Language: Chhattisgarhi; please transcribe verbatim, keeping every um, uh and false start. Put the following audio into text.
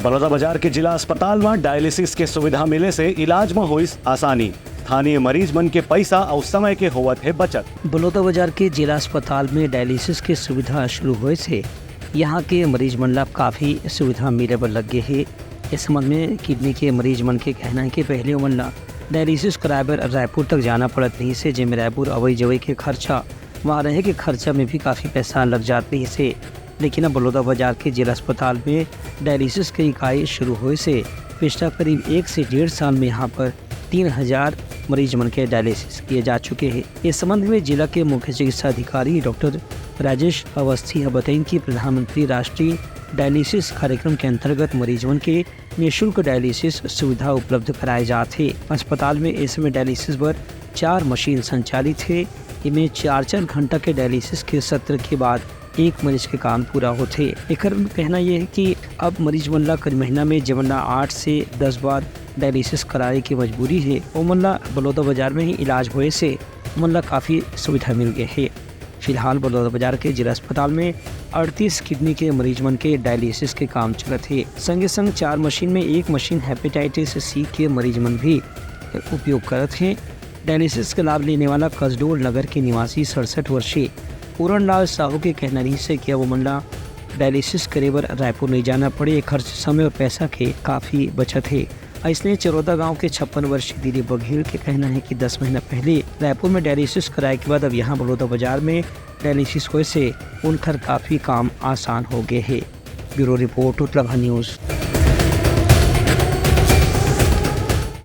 बलौदाबाजार के जिला अस्पताल म डायलिसिस के सुविधा मिले से इलाज म होइस आसानी। स्थानीय मरीज मन के पैसा अउ समय के होवत हे बचत। बलौदाबाजार के जिला अस्पताल में डायलिसिस के सुविधा शुरू होए से यहाँ के मरीज मन ला काफी सुविधा मिले बर लग गे हे। इस संबंध में किडनी के मरीज मन के कहना है कि पहले ओमन ला डायलिसिस कराए बर रायपुर तक जाना पड़त रहिस हे, जेमे रायपुर अवई जवई के खर्चा, वहाँ रहे के खर्चा में भी काफी पैसा लग जात रहिस हे। लेकिन अब बलौदाबाजार के जिला अस्पताल में डायलिसिस के इकाई शुरू होए से पिछला करीब एक से डेढ़ साल में यहाँ पर तीन हजार मरीज मन के डायलिसिस किए जा चुके हैं। इस संबंध में जिला के मुख्य चिकित्सा अधिकारी डॉक्टर राजेश अवस्थी ह बतइन कि प्रधानमंत्री राष्ट्रीय डायलिसिस कार्यक्रम के अंतर्गत मरीज मन के निशुल्क डायलिसिस सुविधा उपलब्ध कराए जात हे। अस्पताल में इस समय डायलिसिस बर चार मशीन संचालित हे। इनमें चार चार घंटा के डायलिसिस के सत्र के बाद एक मरीज के काम पूरा होथे। एकर कहना ये है कि अब मरीज मन ला करीब महीना में जेमन ला आठ से दस बार डायलिसिस कराए की मजबूरी है, ओमन ला बलौदाबाजार में ही इलाज होए से ओमन ला काफी सुविधा मिल गए है। फिलहाल बलौदाबाजार के जिला अस्पताल में अड़तीस किडनी के मरीज मन के डायलिसिस के काम चलत हे। संगे संग चार मशीन में एक मशीन हेपेटाइटिस सी के मरीज मन भी उपयोग करत हे। डायलिसिस के लाभ लेने वाला कसडोल नगर के निवासी सड़सठ वर्षीय पूरन लाल साहू के कहना रहिस हे कि अब ओमन ला डायलिसिस करे बर रायपुर नहीं जाना पड़े। ये खर्च, समय और पैसा के काफी बचत है। इसने चरोदा गांव के छप्पन वर्षीय दिलीप बघेल के कहना है कि दस महीना पहले रायपुर में डायलिसिस कराए के बाद अब यहाँ बलौदाबाजार में डायलिसिस होए से उनकर काफी काम आसान हो गए है। Bureau report, Uttarakhand news.